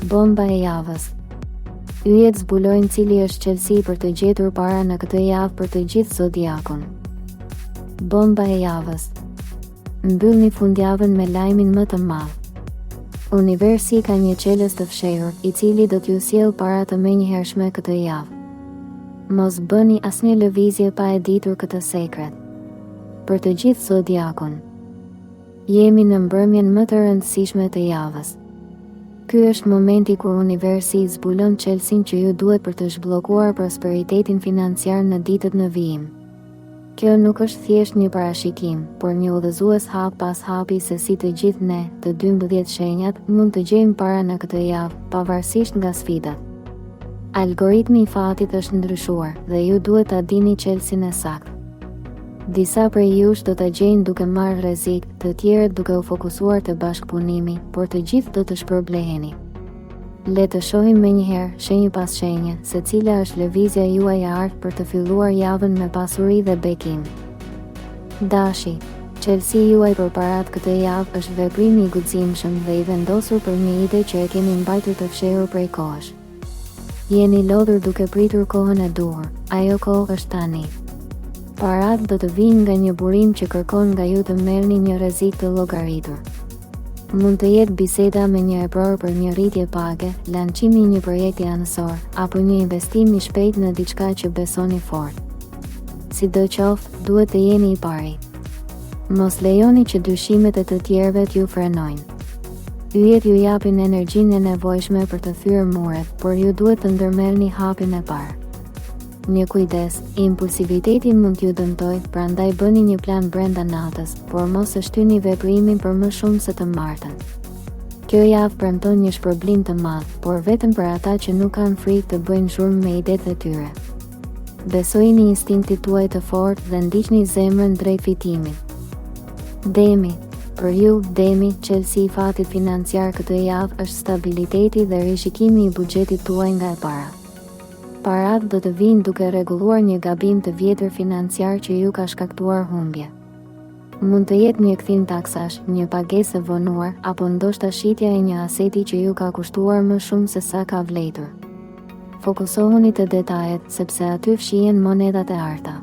Bomba e javës. Yjet zbulojnë cili është çelësi për të gjetur para në këtë javë për të gjithë zodiakun. Bomba e javës. Mbyllni fundjavën me lajmin më të madh. Universi ka një çelës të fshehur, i cili do t'ju sjellë para të menjëhershme këtë javë. Mos bëni asnjë lëvizje pa e ditur këtë sekret. Për të gjithë zodiakun. Jemi në mbrëmjen më të rëndësishme të javës. Ky është momenti kur universi zbulon çelësin që ju duhet për të zhbllokuar prosperitetin financiar në ditët në vijim. Kjo nuk është thjesht një parashikim, por një udhëzues hap pas hapi se si të gjithë ne, të 12 shenjat, mund të gjejmë para në këtë javë, pavarësisht nga sfidat. Algoritmi i fatit është ndryshuar dhe ju duhet ta dini çelësin e saktë. Disa prej jush do ta gjejnë duke marrë rrezik, të tjerët duke u fokusuar te bashkëpunimi, por të gjithë do të shpërbleheni. Le të shohim menjëherë, shenjë pas shenje, se cila është lëvizja juaj e artë për të filluar javën me pasuri dhe bekim. Dashi, çelësi juaj për paratë këtë javë është veprimi i guximshëm dhe i vendosur për një ide që e keni mbajtur të fshehur prej kohësh. Jeni lodhur duke pritur kohën e duhur, ajo kohë është tani. Paratë do të vijnë nga një burim që kërkon nga ju të merrni një rrezik të llogaritur. Mund të jetë biseda me një epror për një rritje page, lançimi i një projekti anësor, apo një investim i shpejtë në diçka që besoni fort. Sidoqoftë, duhet të jeni i pari. Mos lejoni që dyshimet e të tjerëve t'ju frenojnë. Yjet ju japin energjinë e nevojshme për të thyer muret, por ju duhet të ndërmerrni hapin e parë. Një kujdes, impulsiviteti mund t'ju dëmtojë, prandaj bëni një plan brenda natës, por mos e shtyni veprimin për më shumë se të martën. Kjo javë premton një shpërblim të madh, por vetëm për ata që nuk kanë frikë të bëjnë zhurmë me idetë e tyre. Besojini instinktit tuaj të fortë dhe ndiqni zemrën drejt fitimit. Demi, për ju, Demi, çelësi i fatit financiar këtë javë është stabiliteti dhe rishikimi i buxhetit tuaj nga e para. Paratë do të vijnë duke rregulluar një gabim të vjetër financiar që ju ka shkaktuar humbje. Mund të jetë një kthim taksash, një pagesë e vonuar, apo ndoshta shitja e një aseti që ju ka kushtuar më shumë se sa ka vlejtur. Fokusohuni te detajet, sepse aty fshihen monedhat e arta.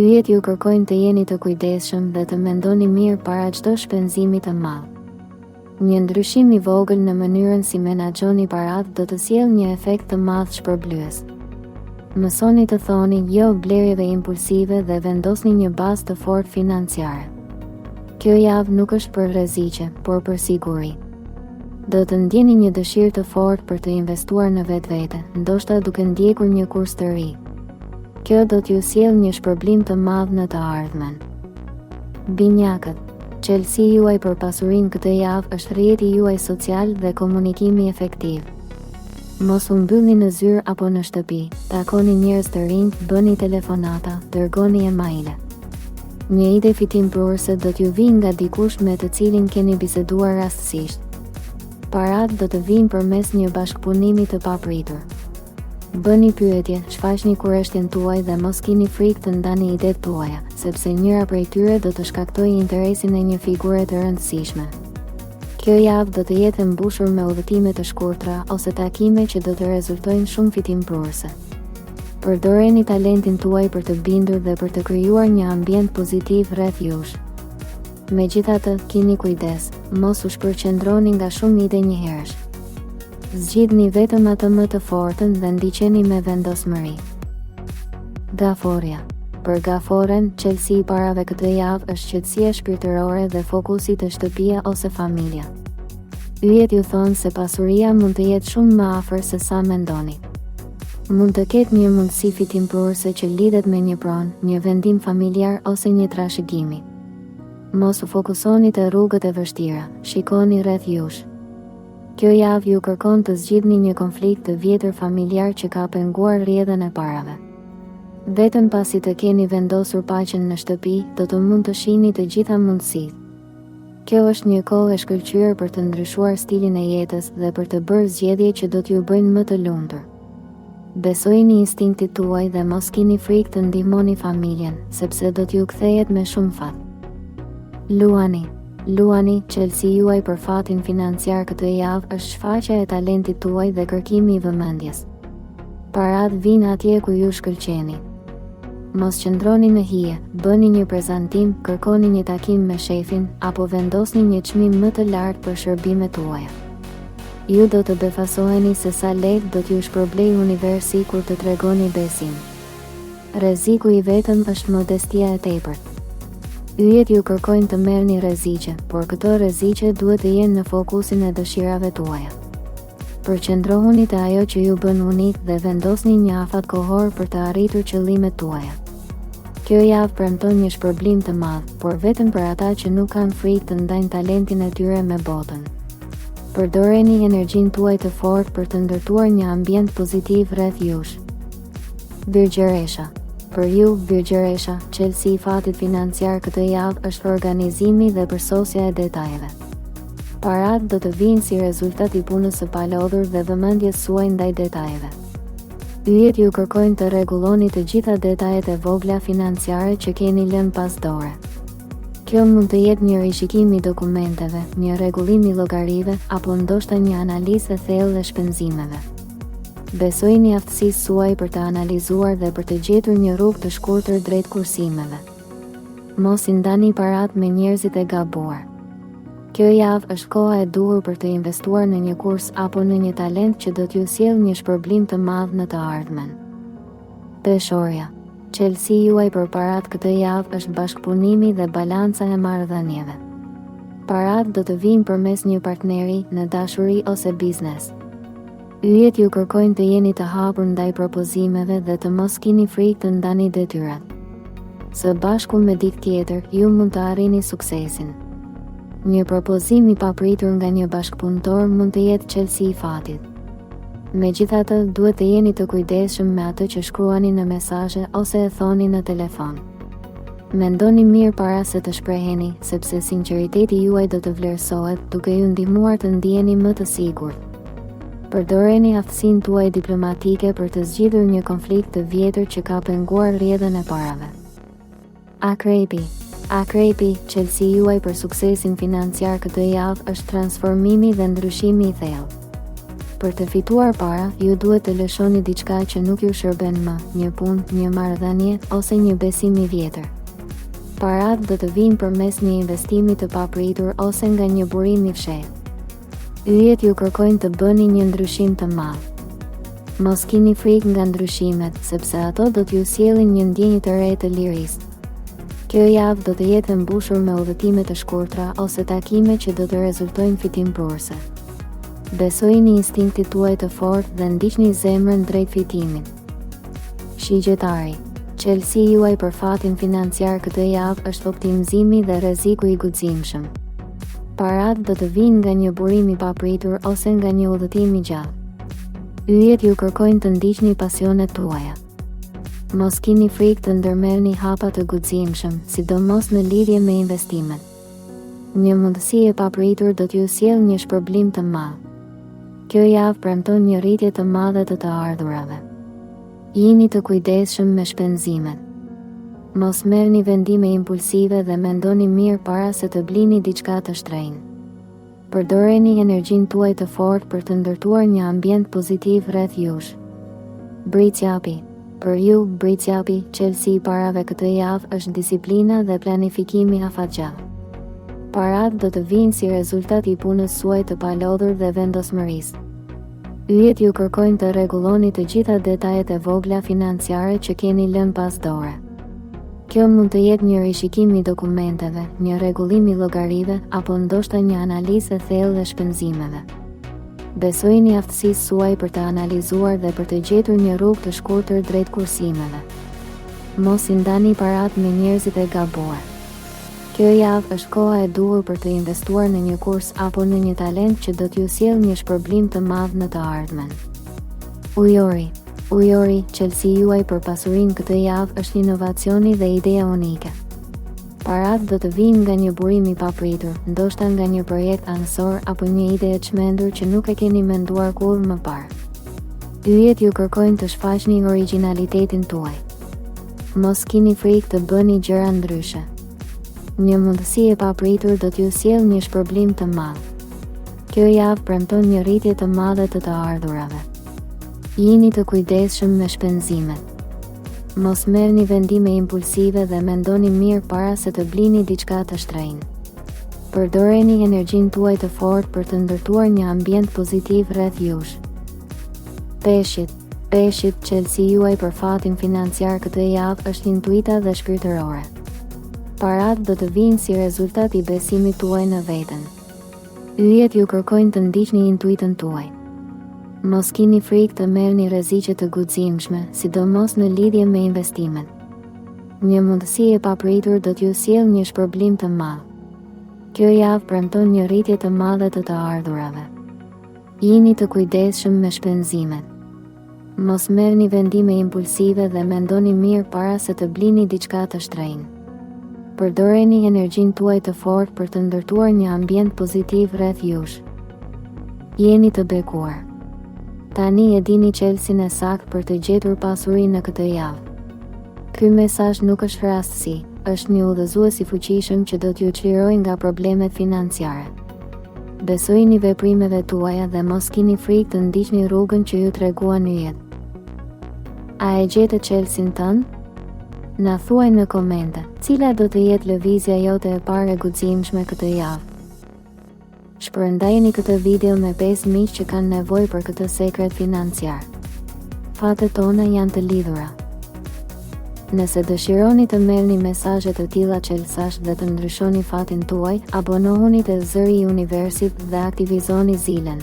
Yjet ju kërkojnë të jeni të kujdesshëm dhe të mendoni mirë para çdo shpenzimi të madh. Një ndryshim i vogël në mënyrën si menaxhoni paratë do të sjellë një efekt të madh shpërblyes. Mësoni të thoni jo blerjeve impulsive dhe vendosni një bazë të fortë financiare. Kjo javë nuk është për rreziqe, por për siguri. Do të ndjeni një dëshirë të fortë për të investuar në vetvete, ndoshta duke ndjekur një kurs të ri. Kjo do t'ju sjellë një shpërblim të madh në të ardhmen. Binjakët, çelësi juaj për pasurinë këtë javë është rrjeti juaj social dhe komunikimi efektiv. Mos u mbyllni në zyrë apo në shtëpi, takoni njerëz të rinj, bëni telefonata, dërgoni emaile. Një ide fitimprurëse do t'ju vijë nga dikush me të cilin keni biseduar rastësisht. Paratë do të vijnë përmes një bashkëpunimi të papritur. Bëni pyetje, shfaqni kureshtjen tuaj dhe mos kini frikë të ndani idetë tuaja, sepse njëra prej tyre do të shkaktojë interesin e një figure të rëndësishme. Kjo javë do të jetë e mbushur me udhëtime të shkurtra ose takime që do të rezultojnë shumë fitimprurëse. Përdoreni talentin tuaj për të bindur dhe për të krijuar një ambient pozitiv rreth jush. Megjithatë, kini kujdes, mos u shpërqendroni nga shumë ide njëherësh. Zgjidhni vetëm atë më të fortën dhe ndiqeni me vendosmëri. Gaforrja. Për gaforren, çelësi i parave këtë javë është qetësia shpirtërore dhe fokusi te shtëpia ose familja. Yjet ju thonë se pasuria mund të jetë shumë më afër se sa mendoni. Mund të ketë një mundësi fitimprurëse që lidhet me një pronë, një vendim familjar ose një trashëgimi. Mos u fokusoni te rrugët e vështira, shikoni rreth jush. Kjo javë ju kërkon të zgjidhni një konflikt të vjetër familjar që ka penguar rrjedhën e parave. Vetëm pasi të keni vendosur paqen në shtëpi, do të mund të shihni të gjitha mundësitë. Kjo është një kohë e shkëlqyer për të ndryshuar stilin e jetës dhe për të bërë zgjedhje që do t'ju bëjnë më të lumtur. Besojini instinktit tuaj dhe mos kini frikë të ndihmoni familjen, sepse do t'ju kthehet me shumë fat. Luani. Luani, çelësi juaj për fatin financiar këtë javë është shfaqja e talentit tuaj dhe kërkimi i vëmendjes. Paratë vijnë atje ku ju shkëlqeni. Mos qëndroni në hije, bëni një prezantim, kërkoni një takim me shefin, apo vendosni një çmim më të lartë për shërbimet tuaja. Ju do të befasoheni se sa lehtë do t'ju shpërblejë universi kur të tregoni besim. Rreziku i vetëm është modestia e tepërt. Yjet ju kërkojnë të merrni rreziqe, por këto rreziqe duhet të jenë në fokusin e dëshirave tuaja. Përqendrohuni te ajo që ju bën unik dhe vendosni një afat kohor për të arritur qëllimet tuaja. Kjo javë premton një shpërblim të madh, por vetëm për ata që nuk kanë frikë të ndajnë talentin e tyre me botën. Përdoreni energjinë tuaj të fortë për të ndërtuar një ambient pozitiv rreth jush. Virgjëresha. Për ju, Virgjëresha, çelësi i fatit financiar këtë javë është organizimi dhe përsosja e detajeve. Paratë do të vijnë si rezultat i punës së palodhur dhe vëmendjes suaj ndaj detajeve. Yjet ju kërkojnë të rregulloni të gjitha detajet e vogla financiare që keni lënë pas dore. Kjo mund të jetë një rishikim i dokumenteve, një rregullim i llogarive, apo ndoshta një analizë e thellë e shpenzimeve. Besojini aftësisë suaj për të analizuar dhe për të gjetur një rrugë të shkurtër drejt kursimeve. Mos i ndani paratë me njerëzit e gabuar. Kjo javë është koha e duhur për të investuar në një kurs apo në një talent që do t'ju sjellë një shpërblim të madh në të ardhmen. Peshorja. Çelësi juaj për paratë këtë javë është bashkëpunimi dhe balanca e marrëdhënieve. Paratë do të vijnë përmes një partneri në dashuri ose biznes. Yjet ju kërkojnë të jeni të hapur ndaj propozimeve dhe të mos kini frikë të ndani detyrat. Së bashku me dikë tjetër, ju mund të arrini suksesin. Një propozim i papritur nga një bashkëpunëtor mund të jetë çelësi i fatit. Megjithatë, duhet të jeni të kujdesshëm me atë që shkruani në mesazhe ose e thoni në telefon. Mendoni mirë para se të shpreheni, sepse sinqeriteti juaj do të vlerësohet, duke ju ndihmuar të ndiheni më të sigurt. Përdoreni aftësinë tuaj diplomatike për të zgjidhur një konflikt të vjetër që ka penguar rrjedhën e parave. Akrepi Akrepi, çelësi juaj për suksesin financiar këtë javë është transformimi dhe ndryshimi i thellë. Për të fituar para, ju duhet të lëshoni diçka që nuk ju shërben më, një punë, një marrëdhënie ose një besim i vjetër. Paratë do të vijnë përmes një investimi të papritur ose nga një burim i fshehtë. Yjet ju kërkojnë të bëni një ndryshim të madh. Mos kini frikë nga ndryshimet, sepse ato do t'ju sjellin një ndjenjë të re të lirisë. Kjo javë do të jetë e mbushur me udhëtime të shkurtra ose takime që do të rezultojnë fitimprurëse. Besojini instinktit tuaj të fortë dhe ndiqni zemrën drejt fitimit. Shigjetari Çelësi juaj për fatin financiar këtë javë është optimizimi dhe rreziku i guximshëm. Paratë do të vijnë nga një burim i papritur ose nga një udhëtim i gjatë. Yjet ju kërkojnë të ndiqni pasionet tuaja. Mos kini frikë të ndërmerrni hapa të guximshëm, sidomos në lidhje me investimet. Një mundësi e papritur do t'ju sjellë një shpërblim të madh. Kjo javë premton një rritje të madhe të të ardhurave. Jini të kujdesshëm me shpenzimet. Mos merrni vendime impulsive dhe mendoni mirë para se të blini diçka të shtrenjtë. Përdoreni energjinë tuaj të fortë për të ndërtuar një ambient pozitiv rreth jush. Bricjapi Për ju, Bricjapi, çelësi i parave këtë javë është disiplina dhe planifikimi afatgjatë. Paratë do të vijnë si rezultat i punës suaj të palodhur dhe vendosmërisë. Yjet ju kërkojnë të rregulloni të gjitha detajet e vogla financiare që keni lënë pas dore. Kjo mund të jetë një rishikim i dokumenteve, një rregullim i llogarive, apo ndoshta një analizë e thellë e shpenzimeve. Besojini aftësisë suaj për të analizuar dhe për të gjetur një rrugë të shkurtër drejt kursimeve. Mos i ndani paratë me njerëzit e gabuar. Kjo javë është koha e duhur për të investuar në një kurs apo në një talent që do t'ju sjellë një shpërblim të madh në të ardhmen. Ujori Ujori, çelësi juaj për pasurinë këtë javë është inovacioni dhe ideja unike. Paratë do të vijnë nga një burim i papritur, ndoshta nga një projekt anësor apo një ide e çmendur që nuk e keni menduar kurrë më parë. Yjet ju kërkojnë të shfaqni origjinalitetin tuaj. Mos kini frikë të bëni gjëra ndryshe. Një mundësi e papritur do t'ju sjellë një shpërblim të madh. Kjo javë premton një rritje të madhe të të ardhurave. Jini të kujdesshëm me shpenzimet. Mos merrni vendime impulsive dhe mendoni mirë para se të blini diçka të shtrenjtë. Përdoreni energjinë tuaj të fortë për të ndërtuar një ambient pozitiv rreth jush. Peshqit, Peshqit, çelësi juaj për fatin financiar këtë javë është intuita dhe shpirtërore. Paratë do të vijnë si rezultat i besimit tuaj në veten. Yjet ju kërkojnë të ndiqni intuitën tuaj. Mos kini frikë të merrni rreziqe të guximshme, sidomos në lidhje me investimet. Një mundësi e papritur do t'ju sjellë një shpërblim të madh. Kjo javë premton një rritje të madhe të të ardhurave. Jini të kujdesshëm me shpenzimet. Mos merrni vendime impulsive dhe mendoni mirë para se të blini diçka të shtrenjtë. Përdoreni energjinë tuaj të fortë për të ndërtuar një ambient pozitiv rreth jush. Jeni të bekuar. Tani e dini çelësin e saktë për të gjetur pasuri në këtë javë. Ky mesazh nuk është rastësi, është një udhëzues i fuqishëm që do t'ju çlirojë nga problemet financiare. Besojini veprimeve tuaja dhe mos kini frikë të ndiqni rrugën që ju treguan yjet. A e gjete çelësin tënd? Na thuaj në komente, cila do të jetë lëvizja jote e parë e guximshme këtë javë? Shpërndajeni këtë video me 5 miq që kanë nevojë për këtë sekret financiar. Fatet tona janë të lidhura. Nëse dëshironi të merrni mesazhe të tilla çelësash dhe të ndryshoni fatin tuaj, abonohuni te Zëri i Universit dhe aktivizoni zilen.